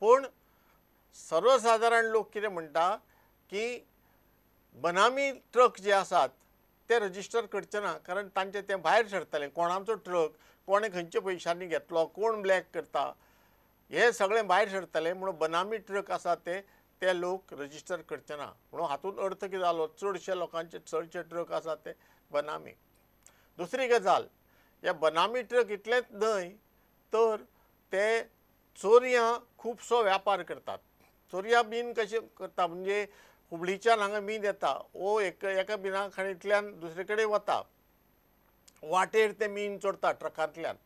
पूण सर्वसादारण लोक कितें म्हणटा की बनामी ट्रक जे आसात ते रजिस्टर करचे ना, कारण तांचे ते भायर सरतले, कोणाचो ट्रक कोणें खंयच्या पयशांनी घेतलो, कोण ब्लॅक करता, हे सगळें भायर सरतलें, म्हणून बनामी ट्रक आसा ते ते लोक रजिस्टर करचे ना. म्हणून हातूंत अर्थ कितें जालो, चडशे लोकांचे चडशे ट्रक आसात ते बनामी. दुसरी गजाल, हे बनामी ट्रक इतलेंच न्हय तर ते चोरयां खुबसो व्यापार करतात. चोरयां बीन कशें करता म्हणजे हुबळीच्यान हांगा मीन येता वो एका मिना खाणींतल्यान दुसरे कडेन वता, वाटेर ते मीन चोरता ट्रकांतल्यान,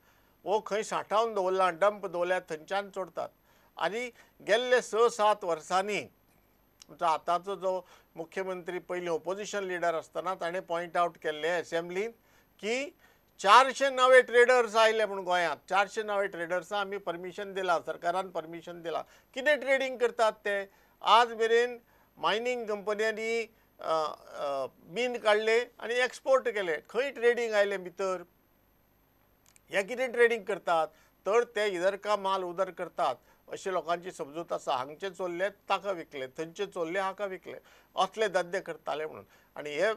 वो खंय सांठावन दवरलां, डंप दवरल्या थंयच्यान चोरतात. आनी गेल्ले 6-7 वर्सांनी आमचो आतांचो जो मुख्यमंत्री पयलीं ओपोजिशन लिडर आसतना ताणें पॉयंट आवट केल्लें एसेंब्लींत की 400 नवे ट्रेडर्स आयले म्हूण गोंयांत. 400 नवे ट्रेडर्सां आमी परमिशन दिलां, सरकारान परमिशन दिलां. कितें ट्रेडींग करतात ते? आज मेरेन मायनींग कंपन्यांनी मीन काडले आनी एक्सपोर्ट केले, खंय ट्रेडींग आयलें भितर? हे कितें ट्रेडींग करतात तर ते इधर का माल उदर करतात अशें लोकांची समजूत आसा. हांगचे चोरले ताका विकले, थंयचे चोरले हाका विकले, असले धंदे करताले म्हणून. आनी हे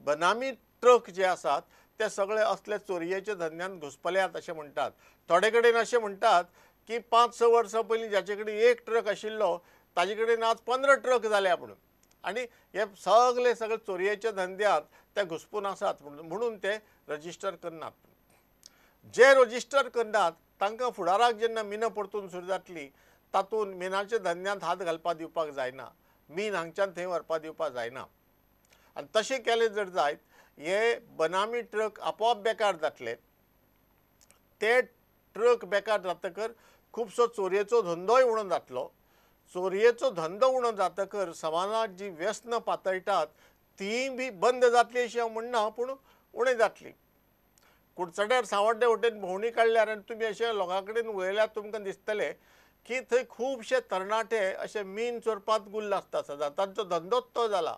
बनामी ट्रक जे आसात ते सगळे असले चोरयेच्या धंद्यान घुसपल्यात अशें म्हणटात. थोडे कडेन अशें म्हणटात की 5-6 वर्सां पयलीं जाचे कडेन एक ट्रक आशिल्लो ताजे कडेन आज 15 ट्रक जाल्या म्हणून. आनी हे सगळे सगळे चोरयेच्या धंद्यांत ते घुसपून आसात म्हणून ते रजिस्टर करनात. जे रजिस्टर करनात तांकां फुडाराक जेन्ना मिनां परतून सुरू जातली तातूंत मिनाच्या धंद्यांत हात घालपाक दिवपाक जायना, मीन हांगच्यान थंय व्हरपाक दिवपाक जायना. आनी तशें केलें जर जायत हे बनामी ट्रक आपोआप बेकार जातले. ते ट्रक बेकार जातकर खुबसो चोरयेचो धंदोय उणो जातलो. चोरयेचो धंदो उणो जातकर समाजांत जी व्यसनां पातळटात तीय बी बंद जातली अशें हांव म्हणना, पूण उणें जातली. कुडचड्यार सांवड्डे वटेन भोंवडी काडल्यार आनी तुमी अशें लोकां कडेन उलयल्यार तुमकां दिसतलें की थंय खुबशे तरणाटे अशे मीन चोरपांत गुल्ल आसता सदां, तांचो धंदोच तो जाला.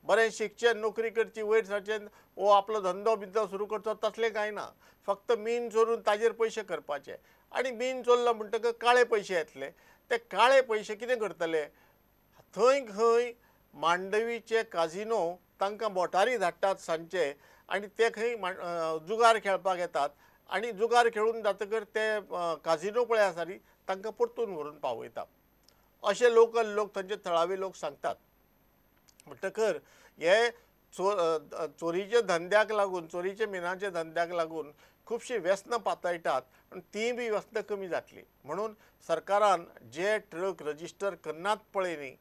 बरें शिकचें, नोकरी करची, वयर सरचें, वो आपलो धंदो बिंदो सुरू करचो तसलें कांय ना, फक्त मीन चोरून ताजेर पयशे करपाचे. आनी मीन चोरलो म्हणटकच काळे पयशे येतले, ते काळे पयशे कितें करतले? थंय खंय मांडवीचे काजिनो तांकां मोटारी धाडटात सांजचे आनी ते खंय जुगार खेळपाक येतात आनी जुगार खेळून जातकर ते काजिनो पळय आसा न्ही तांकां परतून व्हरून पावयता अशें लोकल लोक, थंयचे थळावे लोक सांगतात. म्हणटकर हे चोरीच्या धंद्याक लागून, चोरीच्या मिनाच्या धंद्याक लागून खुबशीं व्यसनां पातळटात आनी तीं बी व्यसनां कमी जातलीं. म्हणून सरकारान जे ट्रक रजिस्टर करनात पळय न्ही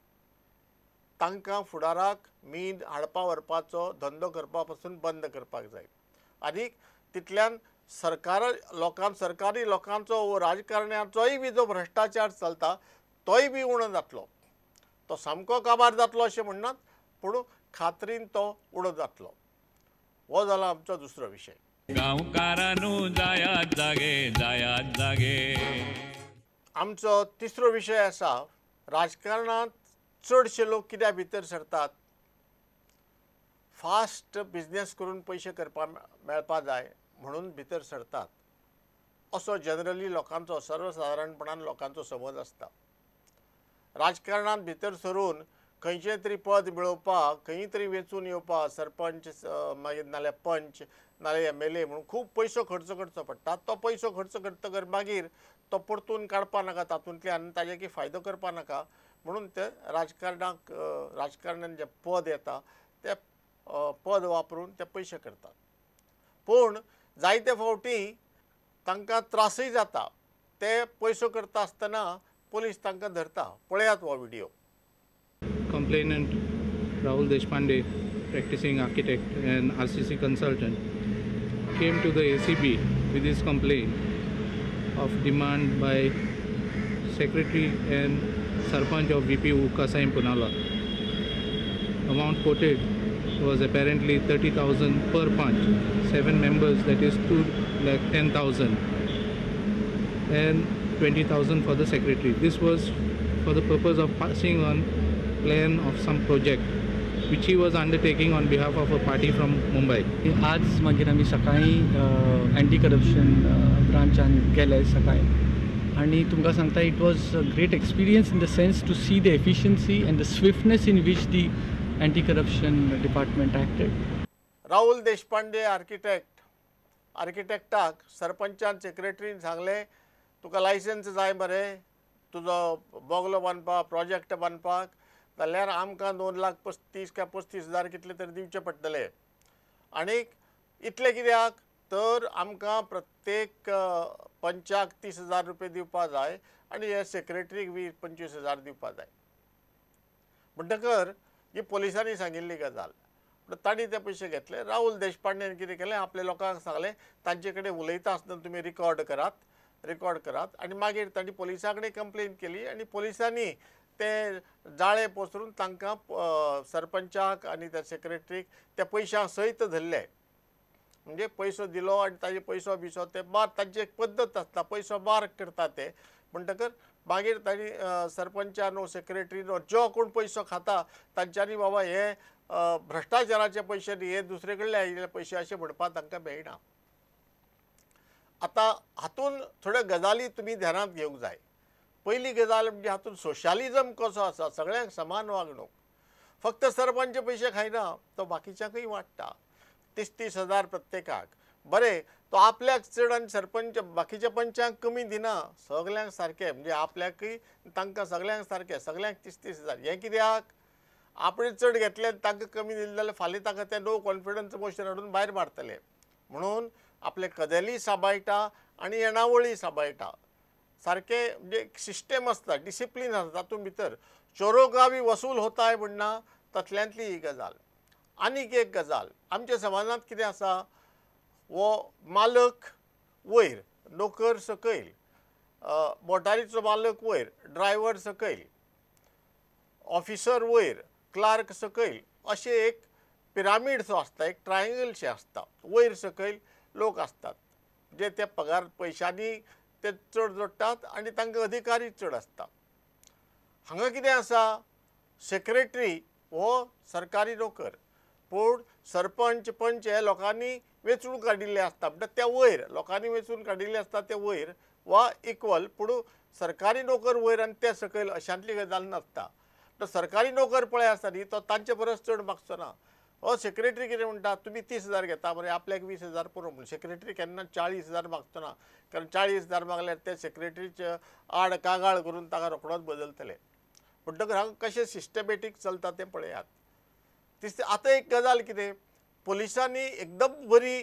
तांकां फुडाराक मीन हाडपा व्हरपाचो धंदो करपा पासून बंद करपाक जाय. आनी तितल्यान सरकार लोकां, सरकारी लोकांचो वो राजकारण्यांचोय बी जो भ्रश्टाचार चलता तोय बी उणो जातलो. तो सामको काबार जातलो अशें म्हणनात, पूण खात्रीन तो उणो जातलो. हो जाला आमचो दुसरो विशय. गांवकारांनो जायात जागे, जायात जागे. आमचो तिसरो विशय आसा राजकारणांत चडशे लोक कित्या भितर सरतात? फास्ट बिजनेस करून पयशे करपाक मेळपा जाय म्हणून भितर सरतात असो जनरली लोकांचो, सर्वसादारणपणान लोकांचो समज आसता. राजकारणांत भितर सरून खंयचें तरी पद मेळोवपाक, खंय तरी वेंचून येवपाक, सरपंच मागीर नाल्यार पंच नाल्यार MLA म्हणून खूब पयसो खर्च करचो पडटा. तो पयसो खर्च करतकर मागीर तो परतून काडपा नाका तातूंतल्यान, ताजे की फायदो करपा नाका म्हणून ते राजकारणाक, राजकारणान जें पद येता तें पद वापरून ते पयशे करतात. पूण जायते फावटी तांकां त्रासय जाता. ते पयसो करता आसतना पोलीस तांकां धरता. पळयात हो video. Complainant Rahul Deshpande, practicing architect and RCC consultant, came to the ACB with his complaint of demand by secretary and sarpanch of VPU Kasaim Punala. Amount quoted was apparently 30,000 per panch, 7 members, that is 2,10,000, and 20,000 for the secretary. This was for the purpose of passing on plan of some project which he was undertaking on behalf of a party from Mumbai. आज मागीर आमी सकाळीं anti corruption ब्रांचान गेले सकाळीं आनी तुमकां सांगता, it was a great experience in the sense to see the efficiency and the swiftness in which the anti corruption department acted. Rahul Deshpande architect, आर्किटेक्टाक सरपंचान सेक्रेटरीन सांगलें तुका लायसन्स जाय मरे तुजो बोगलो बांदपाक, प्रोजेक्ट बांदपाक, जाल्यार आमकां 2,35,000 काय 35,000 कितले तरी दिवचे पडटले. आनीक इतले कित्याक तर आमकां प्रत्येक पंचाक 30,000 रुपये दिवपा जाय आनी हे सेक्रेटरीक 20-25,000 दिवपा जाय. म्हणटकर ही पोलिसांनी सांगिल्ली गजाल. तांणी ते पयशे घेतले. राहुल देशपांडेन कितें केलें, आपल्या लोकांक सांगलें तांचे कडेन उलयता आसतना तुमी रिकॉर्ड करात, रिकॉर्ड करात. आनी मागीर तांणी पोलिसां कडेन कंप्लेन केली आनी पोलिसांनी ते जाळे पसरून तांकां सरपंचाक आनी त्या सेक्रेटरीक त्या पयशां सयत धरले. म्हणजे पयसो दिलो आनी ताजे पयसो बिसो ते मार, तांची एक पद्दत आसता, पयसो मार्क करता ते. म्हणटकर मागीर तांणी सरपंचान वा सेक्रेटरीन जो कोण पयसो खाता तांच्यांनी बाबा हे भ्रश्टाचाराचे पयशे न्ही, हे दुसरे कडले आयिल्ले पयशे अशें म्हणपाक तांकां मेळना. आतां हातून थोड्यो गजाली तुमी ध्यानांत घेवंक जाय. पयली गजाल म्हणजे हातून सोशलिजम कसो आसा, सगळ्यांक समान वागणूक. फक्त सरपंच पयशे खायना, तो बाकीच्यांकूय वाडटा 30-30 हजार प्रत्येकाक. बरें, तो आपल्याक चड आनी सरपंच बाकीच्या पंचांक कमी दिना, सगल्यांक सारकें, म्हणजे आपल्याकय तांकां सगल्यांक सारकें, सगल्यांक 30-30 हजार. हें कित्याक आपणें चड घेतलें तांकां कमी दिलें जाल्यार फाल्यां ताका ते नो कॉन्फिडन्स मोशन हाडून भायर मारतले. म्हणून आपले कदेली सांबाळटा आनी येणावळी सांबाळटा सारकें. म्हणजे एक सिस्टम आसता, डिसिप्लीन आसता, तातूंत भितर चोरो का भी वसूल होता है म्हणना तसल्यांतली ही गजाल. आनीक एक गजाल, आमच्या समाजांत कितें आसा, हो मालक वयर नोकर सकयल, मोटारीचो मालक वयर, ड्रायव्हर सकयल, ऑफिसर वयर, क्लार्क सकयल, अशें एक पिरामीडसो आसता, एक ट्रायंगलशें आसता, वयर सकयल लोक आसतात जे ते पगार पयशांनी ते चड जोडटात आनी तांकां अधिकारी चड आसता. हांगा कितें आसा, सेक्रेटरी हो सरकारी नोकर, पूण सरपंच पंच हे लोकांनी वेंचून काडिल्ले आसता, म्हणटा त्या वयर लोकांनी वेंचून काडिल्ले आसता ते वयर वा इक्वल, पूण सरकारी नोकर वयर आनी ते सकयल अशांतली गजाल नासता. तर सरकारी नोकर पळय आसता न्ही, तो तांचे परस चड मागचो ना. हो सेक्रेटरी कितें म्हणटा, तुमी 30,000 घेता मरे, आपल्याक 20,000 पुरो म्हणून. सेक्रेटरी केन्ना 40,000 मागचो ना, कारण 40,000 मागल्यार ते सेक्रेटरीचे आड कागाळ करून ताका रोखडोच बदलतले. म्हणटकर हांगा कशें सिस्टमॅटीक चलता तें पळयात. तिसरी आतां एक गजाल कितें, पोलिसांनी एकदम बरी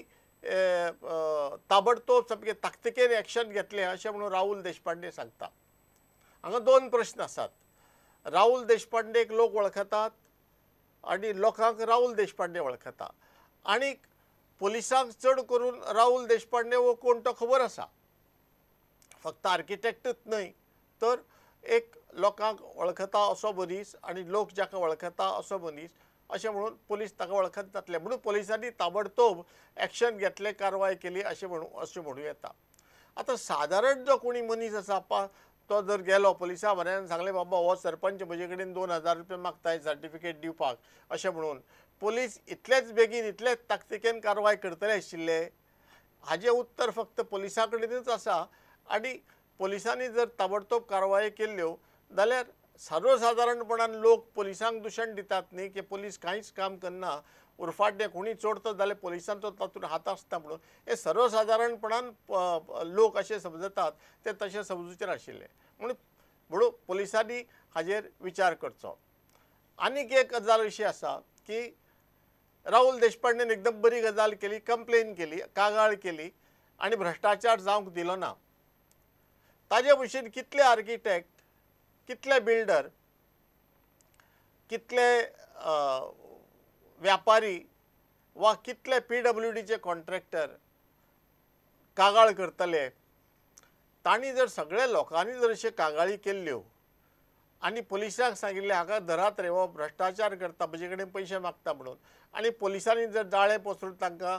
ताबडतोब सामकें ताकतिकेन एक्शन घेतलें अशें म्हणून राहुल देशपांडे सांगता. हांगा दोन प्रश्न आसात. राहुल देशपांडेक लोक वळखतात आनी लोकांक राहुल देशपांडे वळखता, आनी पोलिसांक चड करून राहुल देशपांडे हो कोण तो खबर आसा. फक्त आर्किटेक्टच न्हय तर एक लोकांक वळखता असो मनीस आनी लोक जाका वळखता असो मनीस अशें म्हणून पोलीस ताका वळखत जातले. म्हणून पोलिसांनी ताबडतोब एक्शन घेतलें, कारवाय केली अशें म्हणूं येता. आतां सादारण जो कोणी मनीस आसा तो जर गेलो पोलिसा म्हऱ्यान सांगलें बाबा हो सरपंच म्हजे कडेन 2,000 रुपया मागता सर्टिफिकेट दिवपाक अशें म्हणून, पोलीस इतलेच बेगीन इतलेच ताकतिकेन कारवाय करतले आशिल्ले? हाजें उत्तर फक्त पोलिसां कडेनूच आसा. आनी पोलिसांनी जर ताबडतोब कारवाय केल्ल्यो जाल्यार सर्वसादारणपणान लोक पोलिसांक दुशण दितात न्ही की पोलीस कांयच काम करना, उरफाटें कोणी चोरता जाल्यार पोलिसांचो तातूंत हात आसता म्हणून हे सर्वसादारणपणान लोक अशें समजतात, ते तशें समजूचे नाशिल्ले. म्हणून पोलिसांनी हाजेर विचार करचो. आनीक एक गजाल अशी आसा की राहुल देशपांडेन एकदम बरी गजाल केली, कंप्लेन केली, कागाळ केली आनी भ्रश्टाचार जावंक दिलो ना. ताजे भशेन कितले आर्किटेक्ट, कितले बिल्डर, कितले व्यापारी वा कितले PWDचे कॉन्ट्रॅक्टर कागाळ करतले, तांणी जर सगळ्या लोकांनी जर अश्यो कागाळी केल्ल्यो आनी पोलिसांक सांगिल्लें हाका धरात रे, हो भ्रश्टाचार करता, म्हजे कडेन पयशे मागता म्हणून, आनी पोलिसांनी जर जाळें पसरून तांकां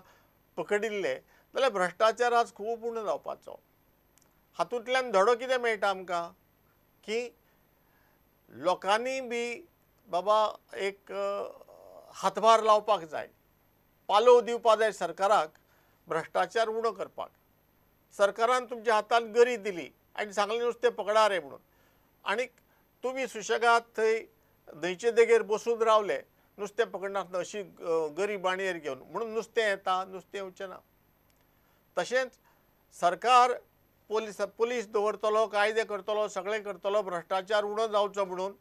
पकडिल्ले जाल्यार भ्रश्टाचार आज खूब उणो जावपाचो. हातूंतल्यान धडो कितें मेळटा आमकां की लोकांनी बी बाबा एक हातभार लावपाक जाय, पालोव दिवपाक जाय सरकाराक भ्रश्टाचार उणो करपाक. सरकारान तुमच्या हातान गरी दिली आनी सांगलें नुस्तें पकडा रे म्हणून. आनी तुमी सुशेगाद थंय न्हंयचे देगेर बसून रावले नुस्तें पकडनासतना अशी गरी बाणयेर घेवन, म्हणून नुस्तें येता, नुस्तें येवचें ना. तशेंच सरकार पुलीस दवरतलो, कायदे करतलो, सगळें करतलो भ्रश्टाचार उणो जावचो म्हणून,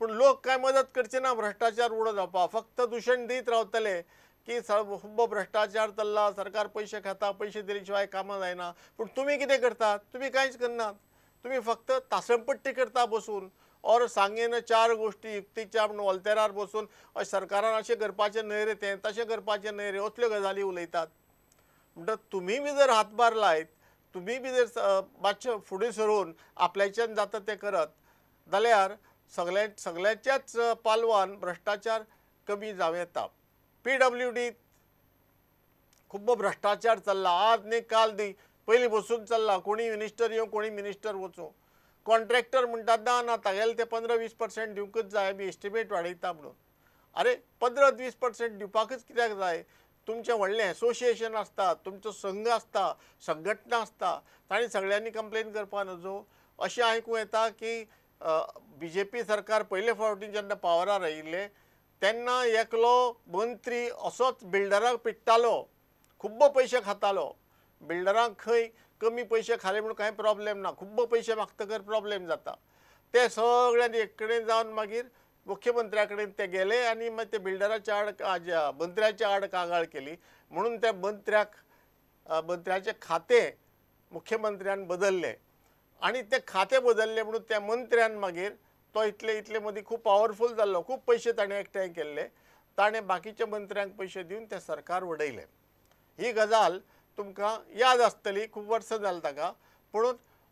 पूण लोक कांय मदत करचे ना भ्रश्टाचार उणो जावपाक. फक्त दुशण दीत रावतले की खूब भ्रश्टाचार चल्ला, सरकार पयशे खाता, पयशे दिले शिवाय कामां जायना. पूण तुमी कितें करतात? तुमी कांयच करनात. तुमी फक्त तासमपट्टी करता बसून, और सांगेन चार गोश्टी युक्तीच्या म्हूण वॉल्तेरार बसून अशें सरकारान अशें करपाचें न्हय रे, तें तशें करपाचें न्हय रे, असल्यो गजाली उलयतात. म्हणटा तुमी बी जर हातभार लायत, तुमी बी जर मातशें फुडें सरून आपल्याच्यान जाता तें करत जाल्यार सगळ्यांच्याच पालवान भ्रश्टाचार कमी जावं येता. PWD खूब भ्रश्टाचार चल्ला, आज न्ही काल न्ही, पयलीं बसून चल्ला. कोणी मिनिस्टर येवं कोणी मिनिस्टर वचूं, कॉन्ट्रॅक्टर म्हणटात ना ना तागेले ते 15-20% दिवंकच जाय, आमी एस्टिमेट वाडयता म्हणून. अरे 15-20% दिवपाकच कित्याक जाय? तुमचें व्हडलें एसोसिएशन आसता, तुमचो संघ आसता, संघटना आसता, तांणी सगळ्यांनी कंप्लेन करपा नजो. अशें आयकूं येता की BJP सरकार पयले फावटी जेन्ना पावरार आयिल्लें तेन्ना एकलो मंत्री असोच बिल्डराक पिडटालो, खूब्ब पयशे खातालो. बिल्डरांक खंय कमी पयशे खाले म्हणून कांय प्रॉब्लेम ना, खूब्ब पयशे मागतकर प्रॉब्लेम जाता. ते सगळ्यांनी एक कडेन जावन मागीर मुख्यमंत्र्या कडेन ते गेले आनी मागीर ते बिल्डराच्या आड, मंत्र्याच्या आड कागाळ केली. म्हणून त्या मंत्र्याचें खातें मुख्यमंत्र्यान बदललें आनी तें खातें बदललें म्हणून त्या मंत्र्यान मागीर तो इतले इतले मदीं खूब पावरफूल जाल्लो, खूब पयशे ताणें एकठांय केल्ले, ताणें बाकीच्या मंत्र्यांक पयशे दिवन तें सरकार वडयलें. ही गजाल तुमकां याद आसतली, खूब वर्सां जालीं ताका. पूण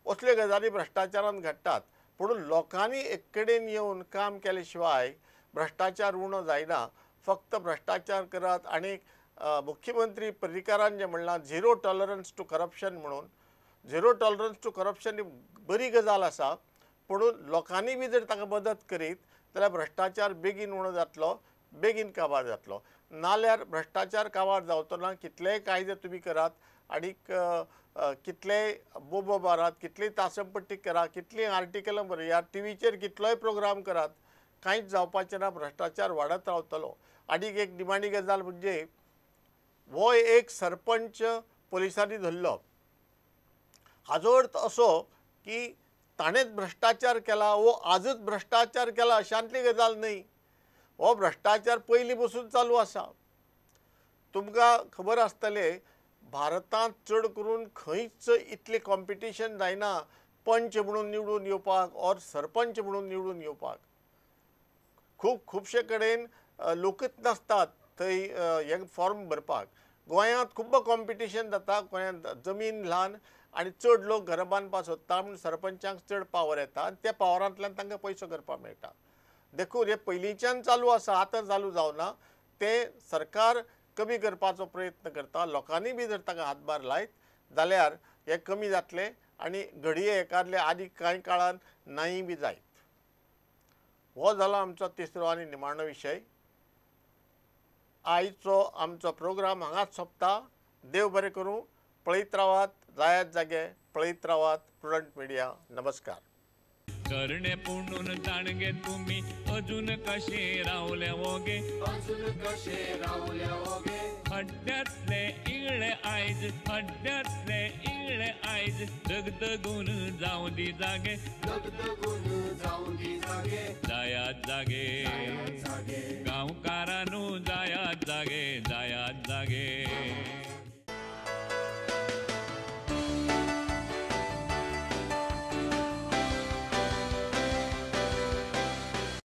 असल्यो गजाली भ्रश्टाचारान घडटात. पूण लोकांनी एक कडेन येवन काम केले शिवाय भ्रश्टाचार उणो जायना. फक्त भ्रश्टाचार करात. आनी मुख्यमंत्री पर्रीकारान जें म्हणलां झिरो टॉलरन्स टू करप्शन म्हणून, झिरो टॉलरन्स टू करप्शन ही बरी गजाल आसा, पूण लोकांनी बी जर ताका मदत करीत जाल्यार भ्रश्टाचार बेगीन उणो जातलो, बेगीन काबार जातलो. नाल्यार भ्रश्टाचार काबार जावचो ना. कितलेय कायदे तुमी करात आनीक कितलेय बोबो मारात, कितलीय तासमपट्टी करा, कितलीं आर्टिकलां बरयात, टीव्हीचेर कितलोय प्रोग्राम करात, कांयच जावपाचें ना. भ्रश्टाचार वाडत रावतलो. आनीक एक निमाणी गजाल म्हणजे हो एक सरपंच पोलिसांनी धरलो. हाजो अर्थ असो की ताणेंच भ्रश्टाचार केला वो आजच भ्रश्टाचार केला अशांतली गजाल न्हय. हो भ्रश्टाचार पयलीं पसून चालू आसा. तुमकां खबर आसतलें भारतांत चड करून खंयच इतलें कॉम्पिटिशन जायना पंच म्हणून निवडून येवपाक ऑर सरपंच म्हणून निवडून येवपाक. खूब खुबशे कडेन लोकच नासतात थंय हे फॉर्म भरपाक. गोंयांत खूब कॉम्पिटिशन जाता. गोंयांत जमीन ल्हान आनी चड लोक घरां बांदपाक सोदता म्हणून सरपंचांक चड पावर येता आनी त्या पावरांतल्यान तांकां पयसो करपाक मेळटा. देखून हें पयलींच्यान चालू आसा, आतां चालू जावना. तें सरकार कमी करपाचो प्रयत्न करता. लोकांनी बी जर ताका हातभार लायत जाल्यार हें कमी जातलें आनी घडये एकादले आनी कांय काळान नाय बी जायत. हो जालो आमचो तिसरो आनी निमाणो विशय. आयचो आमचो प्रोग्राम हांगाच सोंपता. देव बरें करूं. पळयत रावात, जायात जागे, पळयत रावात प्रुडंट मिडिया. नमस्कार. करणे पुणून जाणगे तुम्ही अजून कशे रावले ओगे, अजून कशे रावले ओगे. खड्ड्यातले इगळे आयज, खड्ड्यातले इगळे आयज, दगदगून जावं दी जागे, दगदगून जावं दी जागे. जायात जागे.